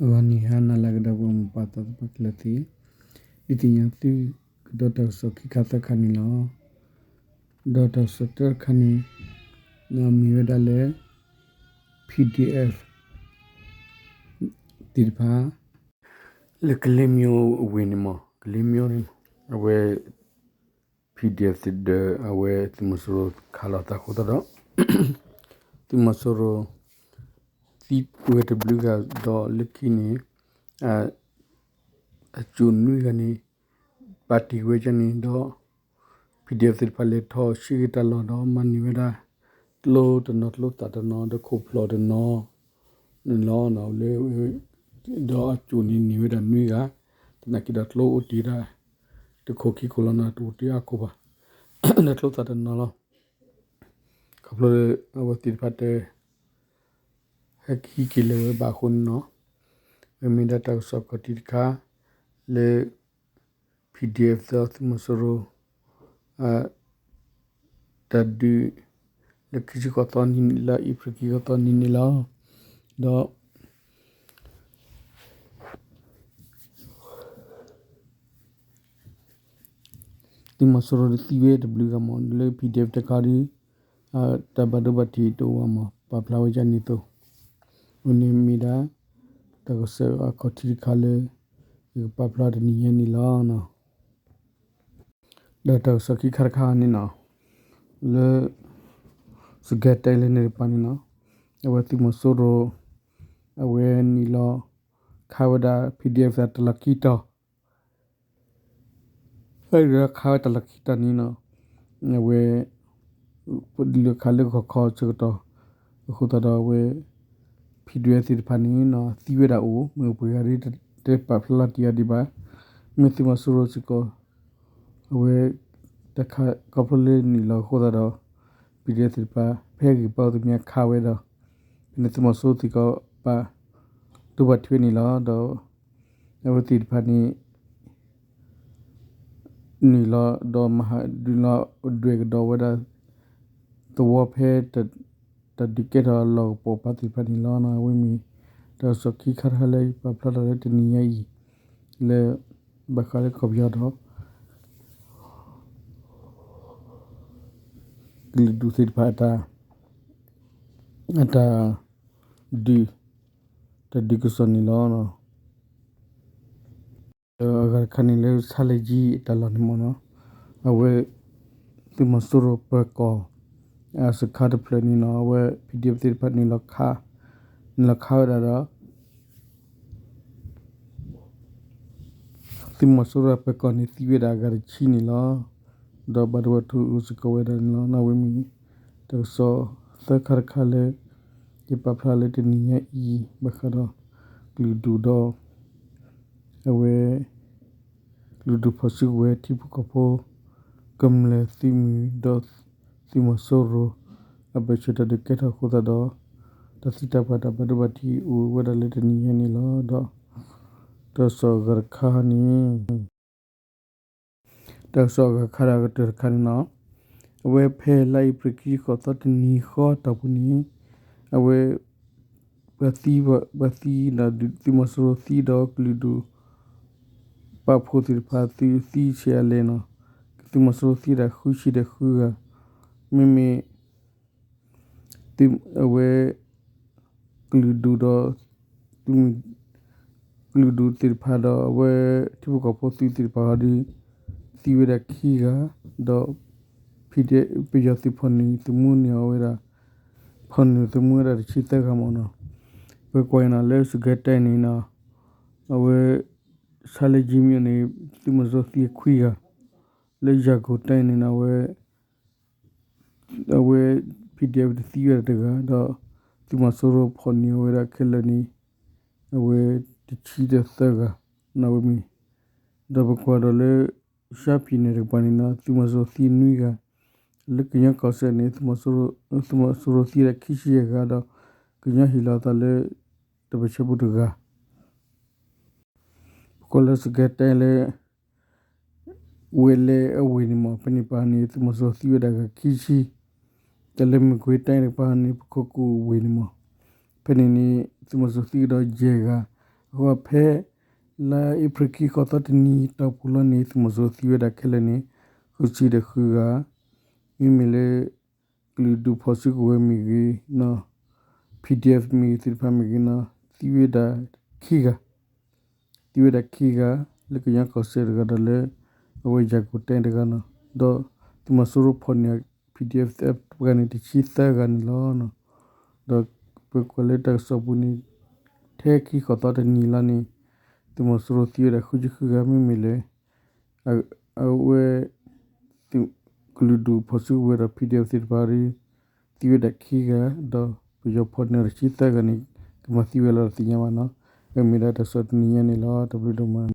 အဂီၢ်နံၤဟါနၤလၢအဂ့ၤ ဒီပုၢ်ဝဲၢ်မိၢ်ပၢ်သးသမါခဲလၢာ်သ့ၣ်, ဒုးသ့ၣ်ညါသုကဒီးတၢ်ကစီၣ်ခံခါသၢခါန့ၣ်လီၤ. ဒီးတၢ်ကစီၣ်တၢတခါန့ၣ် မ့ၢ်ဝဲဒၣ်လၢ PDF သ့ၣ်တဖၣ် လၢကလ့မၠိအဝ့ၢ်န့ၣ်မး ကလ့မၠိန့ၣ် အဝဲ PDF သ့ၣ်ဒီး အဝဲသုးမီၤစိရိၤခးလိာ်သးအဃိသတးဒီး သုးမီၤစိရိၤ သံဝဲတဘျုးဂၤဒီးလၢခံန့ၣ် အစိၣ်နွံဂၤန့ၣ် ပာ်တ့ၢ်ဝဲဒၣ်န့ၣ်ဒီး PDF သ့ၣ်တဖၣ်လဲၤထီၣ်ဆှၢက့ၤတၢ်လီၢ်ဒီး မၤန့ၢ်ဝဲဒၣ် ကျိတနီၤ ကျိသၣ်တနီၤ ဒီးခိၣ်ဖျီၣ်တနီၤန့ၣ်လီၤ. လၢ ဒီးအစိၣ်န့ၣ်န့ၢ်ဝဲဒၣ်နွံဂၤ, သနာ်က့ဒီးကျိအိၣ်တ့ၢ်ဒၣ် တခိၣ်ခံခိၣ်လီၤနီၤ တအိၣ်တ့ၢ်အါခိၣ်ဘၣ်, ဒီးကျိသၣ်တနီၤလီၤ. ခီဖျိလၢအဝဲသ့ၣ်တဖၣ်တ ဟဲကဟံးက့ၤလၢၤဝဲဘၣ်အဃိန့ၣ်နီၤ, မ့ၢ်ဒၣ်တၢ်ကစီၣ်ခီၣ်ထံးတခါ လၢ PDF ဒီးသုးမီၤစိရိၤ တၢ်ဒုး လၢခံဆံဃိးသီနံၤ လါအ့ဖြ့ၣ်ခံဆံဃိးသီနံၤန့ၣ်လီၤ. ဒီး သုးမီၤစိရိၤဒုးသံဝဲတဘျုးဂၤမး လၢ PDF တခါဒီး တၢ်ဘၣ်ဒိဘၣ်ထံးတအိၣ်ဘၣ်မး ပာ်ဖျါဝဲဒ်န့ၣ်အသိး, အဝဲန့ၣ်မ့ၢ်ဒၣ် တၢ်ကစီၣ်အခီၣ်ထံးတခါလၢ ယကပာ်ဖျါတနံၤညါန့ၣ်လီၤ. ဒီးတၢ်ကစီၣ်ခံခါတခါန့ၣ်နီၤ, လၢ စကဲတဲလၢန့ၣ်တပၤန့ၣ်နီၤ, အဝဲသုးမီၤစိရိၤ အဝဲနုာ်လီၤခးဝဲဒၣ် PDF တၢ်လီၢ်ခံတီၤ ဖဲဒၣ်ခးဝဲတၢ်လီၢ်ခံတီၤန့ၣ်နီၤ, အဝဲ ဒုးခးလၢဂီၤခီဆၢကတီၢ် အဃိသတးဒီးအဝဲ PDF သ့ၣ်တဖၣ်န့ၣ်နီၤ သံဝဲဒၣ်အိၣ် မ့ၢ်အိၣ်ပှဲၤဂၤဒီး တပာ်ဖျါလီၤတံၢ်အါဒံးဘၣ်. မ့ၢ်သုးမီၤစိရိၤစ့ၢ်ကီး အဝဲ တၢ်ခးခီဖျိလၢနုာ်လီၤအဃိသတးဒီး PDF သ့ၣ်တဖၣ် ဖဲဂ့ၢ်ပာ်အီၤသမံးခးဝဲဒီး ဖဲန့ၣ်သုးမီၤစိရိၤစ့ၢ်ကီး ပာ်ဒိဘၣ်ထံးဝဲန့ၣ်လီၤ. ဒီး အဝဲသ့ၣ်တဖၣ်န့ၣ် နုာ်လီၤဒီးမၤဟးဒုးလီၤဒွဲၣ်ကဒီးဝဲဒၣ် သဝီဖဲ တၢ်ဒုးကဲထီၣ်အလီၢ်ကပီၤပၤသ့ၣ်တဖၣ်န့ၣ်လီၤ. အဝဲမ့ၢ် တၢ်ကစီၣ်ခံခါတခါလၢယပာ်ဖျါထီၣ်လၢတနံၤညါအံၤ လၢ ဘၣ်ဃးလၢကီၢ်ပယီၤဒီး ကလုာ်ဒူၣ်သ့ၣ်တဖၣ်အတၢ် အတၢ် ဒုး တၢ်ဒုးကစီၣ်န့ၣ်လီၤ. ဒီးအဂၤတခါန့ၣ်လၢ ဆါလၢကၠံအတၢ်လီၢ်န့ၣ်မ့ၢ်နီၤ, အဝဲ သုးမီၤစိရိၤပၢၤကီၢ် အစခါတဖျၢၣ်န့ၣ်နီၤ အဝဲ PDF သ့ၣ်တဖၣ်န့ၣ် နုာ်လီၤခးဝဲဒၣ်ဒီး သုးမီၤစိရိၤပၢၤကီၢ်န့ၣ် သံဝဲဒၣ်အဂၤတဆံန့ၣ်လီၤ. ဒီးဘၣ်ဒိဘၣ်ထံးအိၣ်စ့ၢ်ကီးဝဲဒၣ်န့ၣ်လီၤ. အဝဲမ့ၢ် တၢ်ကစီၣ်သၢခါတခါလၢ ယပာ်ဖျါလၢတနံၤညါအံၤ ဘၣ်ဃးဒီး ကလုာ်ဒူၣ်ဒီး အဝဲ ကလုာ်ဒူၣ်ဖီၣ်စုကဝဲၤ ထံဖိကီၢ်ဖိ ကမျၢၢ်သုးမုၢ်ဒီး သုးမီၤစိရိၤ အဘၢၣ်စၢၤတၢ်ဒုးကဲထီၣ်အဃိသတးဒီး တၢ်သံတၢ်ပှၢ်တၢ်ဘၣ်ဒိဘၣ်ထံးအိၣ်ဝဲဒၣ်လၢတနံၤညါန့ၣ်လီၤ. ဒီး တၢ်ကစီၣ်အဂၤတခါန့ၣ် တၢ်ကစီၣ်အဂၤခါဒီးအကတၢၢ်တခါန့ၣ်နီၤ, အဝဲဖဲလါအ့ဖြ့ၣ်ခံဆံဃိးသီတနံၤဃီအတီၢ်ပူၤန့ၣ် အဝဲ ပှၤသံ ပှၤသံဒီးသုးမီၤစိရိၤသံဒီးကလုာ်ဒူၣ် ပာ်ဖှိၣ်သ့ၣ်တဖၣ် သုးသံဆံးအါလဲၣ်နီၤ, သုးမီၤစိရိၤသံဒၣ်ဃုဆံဒီးဃုဂၤ, မ့မ့ၢ် အဝဲ ကလုာ်ဒူၣ်ဒီး ကလုာ်ဒူၣ်သ့ၣ်တဖၣ်ဒီး အဝဲ ထံဖိကီၢ်ဖိသုးသ့ၣ်တဖၣ်ဟီဒီး သံဝဲဒၣ်ခံဂၤ, ဒီး ဖံးဒဲး ပယီၤသုးဖီၣ်န့ၢ်သမူန့ၢ်အီၤဝဲဒၣ် ဖီၣ်န့ၢ်သမူဝဲဒၣ်တဆံသၢဂၤမ့ၢ်နီၤ, ပကွၢ်အံၤနီၤ လၢစကဲတဲန့ၣ်နီၤ, အဝဲ ဆါလၢကၠံမ့ၢ်န့ၣ် သုးမီၤစိရိၤသံခွံဂၤ, လၢယၤကိာ်တဲန့ၣ်နီၤ အဝဲ အဝဲ PDF တသံဝဲဒၣ်တဂၤ ဒီး သုးမီၤစိရိၤဖီၣ်န့ၢ်အီၤဝဲဒၣ်ခဲလၢာ်န့ၣ် အဝဲတဆံဒီးသၢဂၤ နီၤဝဲမ့ၢ်, ဒီးပကွၢ်ဒီးလၢ ရှမ်းပြည်နယ် တကပၤန့ၣ်နီၤ သုးမီၤစိရိၤသံနွံဂၤ, လၢကညီကီၢ်စဲၣ်န့ၣ် သုးမီၤစိရိၤသံဒၣ်ခံဆံယဲၢ်ဂၤဒီး ကညီဟ့ၣ်လီၤအသးလၢ တပၢၢ်ဆၢဖိတဂၤ ပကွၢ်လၢစကဲတဲလၢ ဝဲလဲအဝ့ၢ်န့ၣ်မ့ၢ် ဖဲန့ၣ်ပၤန့ၣ် သုးမီၤစိရိၤသံဝဲဒၣ်ဂၤခံဆံ, တၢ်လၢမကွ့ၤတဲတကပၤန့ၣ် ပခိၣ်ကူၣ်ဝ့ၢ်န့ၣ်မ့ၢ် ဖဲန့ၣ်န့ၣ် သုးမီၤစိရိၤသံကဒီးယဲၢ်ဂၤ, အဃိဖဲ လါအ့ဖြ့ၣ်ခံဃိးသီတနံၤတီၢ်ပူၤလီၤန့ၣ် သုးမီၤစိရိၤသံဝဲဒၣ်ခဲလၢာ်န့ၣ် ဃုဆံဒီးဃုဂၤ, မ့မ့ၢ်လၢ ကလုာ်ဒူၣ်ဖီၣ်စုကဝဲၤမ့ၢ်ဂ့ၤနီၤ, PDF မ့ၢ်ဂ့ၤသ့ၣ်တဖၣ်မ့ၢ်ဂ့ၤနီၤ, သံဝဲဒၣ်ခံဂၤ သံဝဲဒၣ်ခံဂၤ, လၢကညီကီၢ်စဲၣ်တဂၤဒီးလၢ အဝဲယၤကိာ်တဲတဂၤနီၤ, ဒီးသုးမီၤစိရိၤဖီၣ်န့ၢ် PDF တဂၤန့ၣ် တဆံသၢဂၤန့ၣ်လီၤ. ဒီးပကွၢ်လၢတၢ်ကစီၣ်ပူၤန့ၣ် ထဲခံဃိးသီတနံၤလီၤန့ၣ် သုးမီၤစိရိၤသံဝဲဒၣ်ဃုဆံဃုဂၤ မ့မ့ၢ်လၢ အဝဲ ကလုာ်ဒူၣ်ဖီၣ်စုကဝဲၤဒီး PDF သ့ၣ်တဖၣ် သံဝဲဒၣ်ခံဂၤ, ဒီးပယီၤဖီၣ်န့ၢ်တဆံသၢဂၤန့ၣ် ကမၤသံဝဲလီၤတသ့ၣ်ညါဘၣ်နီၤ. အမ့ၢ်ဒၣ်တၢ်ကစီၣ်တနံၤညါန့ၣ်လီၤ. တၢ်ဘျုးဒိၣ်မး.